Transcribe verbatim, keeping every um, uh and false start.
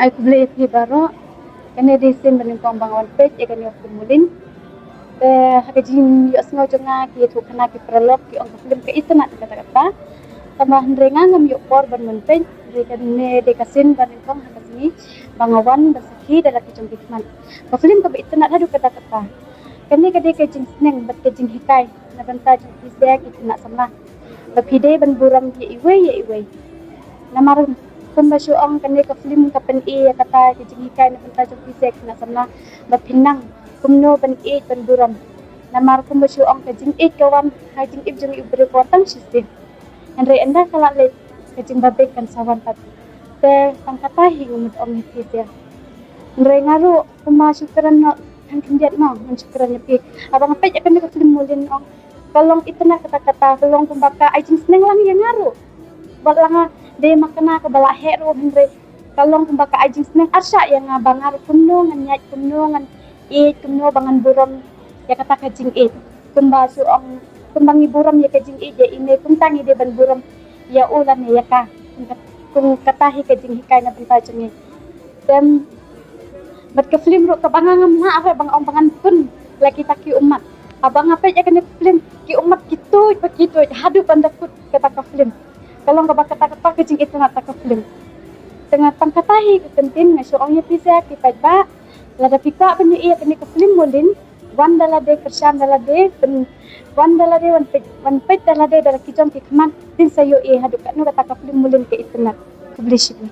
Ai khublei ïa phi baroh. Kane dei sien ba nyngkong ba nga wan peit ïa kane ka film Mulin. Te ha ka jingïohsngew jong nga ki ïathuhkhana ki paralok ki ong ka film ka itynnad kata kata. Tangba hynrei nga ngam ïoh por ban wan peit, hynrei kane dei ka sien ba nyngkong ha ka sngi ba nga wan ban sakhi da la ki jong ki khmat. Ka film kaba itynnad haduh kata kata. Kane ka dei ka jingsneng bad ka jinghikai na bynta jong phi sha ki khynnah samla ba phi dei ban burom ïa iwei ïa iwei. Namar kumba shu ong, kane ka film ka pyni ïa kata ka jinghikai na bynta jong phi sha ki khynnah samla ba phin nang kumno ban ïeit ban burom. Namar kumba shu ong, ka jingïeit ka wan ha jingim jong i briew ka wan tang shisien. Hynrei ynda ka la leit, ka jingbabeit kan sa wan pat. Te tang kata hi nga mut ong ïa phi sha. Hynrei nga ruh kumba shu kren noh tang khyndiat noh, ngan shu kren ïa phi. Haba nga peit ïa kane ka film Mulin, ong ka long itynnad kata kata, ka long kumba ka ai jingsneng lang ïa nga ruh. Bad la nga dei ma kane kaba la heh ruh, hynrei ka long kumba ka ai jingsneng arshah ïa nga ba nga ruh kumno ngan ïaid, kumno ngan ïeit, kumno ba ngan burom ïa kata ka jingïeit. Kumba shu ong, kumba ngi burom ïa ka jingïeit ïa i mei, kumta ngi dei ban burom ïa u lane ïa ka. Kum kat-, kum kata hi ka jinghikai na bynta jong ngi. Te bad ka film ruh kaba nga ngam lah ruh ba nga ong ba ngan pun la kita ki ummat. Haba nga peit ïa kane ka film, ki ummat ki tuid ba ki tuid haduh ban da kut kata ka film. Ka long kaba kata kata ka jingitynnad kata ka film. Te nga tang kata hi ka kyntien nga shu ong ïa phi sha ki paidbah, lada phi kwah ban ïohi ïa kane ka film Mulin, wan da lade, kyrshan da lade, pyn-, wan da lade, wan peit, wan peit da lade da la ki jong ki khmat, phin sa ïohi haduh katno kata ka film Mulin ka itynnad. Khublei shibun.